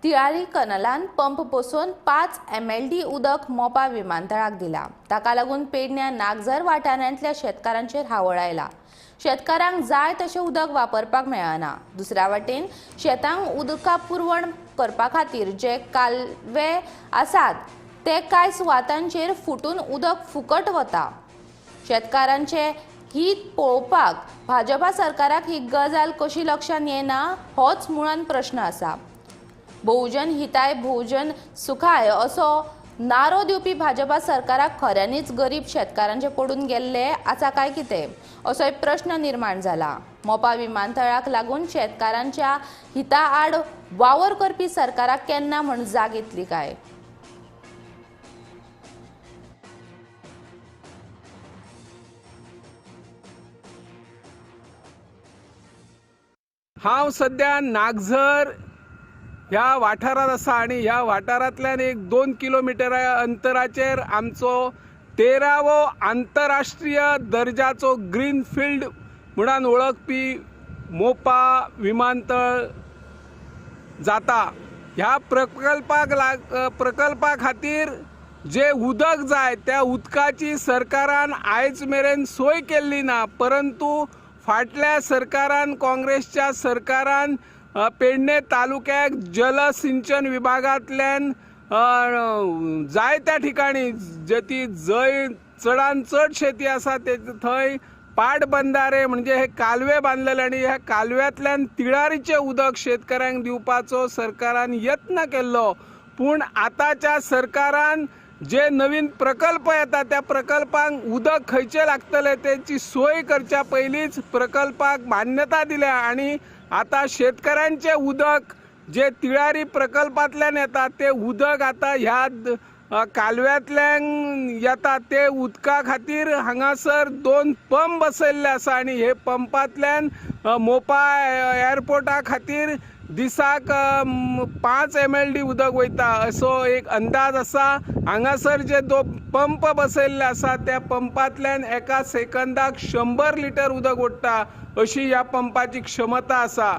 Tillari कनलान pump बसोवन 5 MLD उदक मोपा विमानतळाक दिला. ताका लागून पेडण्या नागझर वाठारांतल्या शेतकारांचेर हावळ आयला. शेतकारांक जाय तशें उदक वापरपाक मेळना. दुसऱ्या वाटेन शेतांक उदका पुरवण करपा खातीर जे कालवे आसात ते कांय सुवातांचेर फुटून उदक फुकट वता. शेतकारांचे हित पळोवपाक भाजपा सरकाराक ही गजाल कशी लक्षांत येना होच मुळान प्रश्न आसा. बहुजन हिताय बहुजन सुखाय असो नारो दिवपी भाजपा सरकाराक खऱ्यांनीच गरीब शेतकारांचे पडून गेल्ले आसा काय कितें असो एक प्रश्न निर्माण जाला. मोपा विमानतळाक लागून शेतकारांच्या हिता आड वावर करपी सरकाराक केन्ना म्हण जाग येतली काय? हांव सद्या नागझर ह्या वाठारांत आसा आनी ह्या वाठारांतल्यान एक 2 किलोमिटर अंतराचेर आमचो 13वो आंतरराष्ट्रीय दर्जाचो ग्रीन फिल्ड म्हणून वळखपी मोपा विमानतळ जाता. ह्या प्रकल्पा खातीर जे उदक जाय त्या उदकाची सरकारान आयज मेरेन सोय केल्ली ना, परंतु फाटल्या सरकारान काँग्रेसच्या सरकारान पेडणे तालुक्याक जलसिंचन विभागांतल्यान जायत्या ठिकाणी जे जंय चडान चड शेती आसा ते थंय पाटबंधारे म्हणजे हे कालवे बांदलेले आनी ह्या कालव्यांतल्यान तिळारीचें उदक शेतकऱ्यांक दिवपाचो सरकारान यत्न केल्लो. पूण आतांच्या सरकारान जे नवीन प्रकल्प येता त्या प्रकल्पांक उदक खंयचें लागतलें तेची सोय करच्या पयलींच प्रकल्पाक मान्यता दिल्या आनी आतां शेतकऱ्यांचें उदक जे तिळारी प्रकल्पांतल्यान येता तें उदक आतां ह्या कालव्यांतल्यान येता. ते उदका खातीर हांगासर 2 पंप बसयल्ले आसा आनी हे पंपांतल्यान मोपा एअरपोर्टा खातीर दिसाक 5 MLD उदक वयता असो एक अंदाज आसा. हांगासर जे 2 पंप बसयल्ले आसा त्या पंपांतल्यान एका सेकंदाक 100 लिटर उदक ओडटा अशी ह्या पंपाची क्षमता आसा.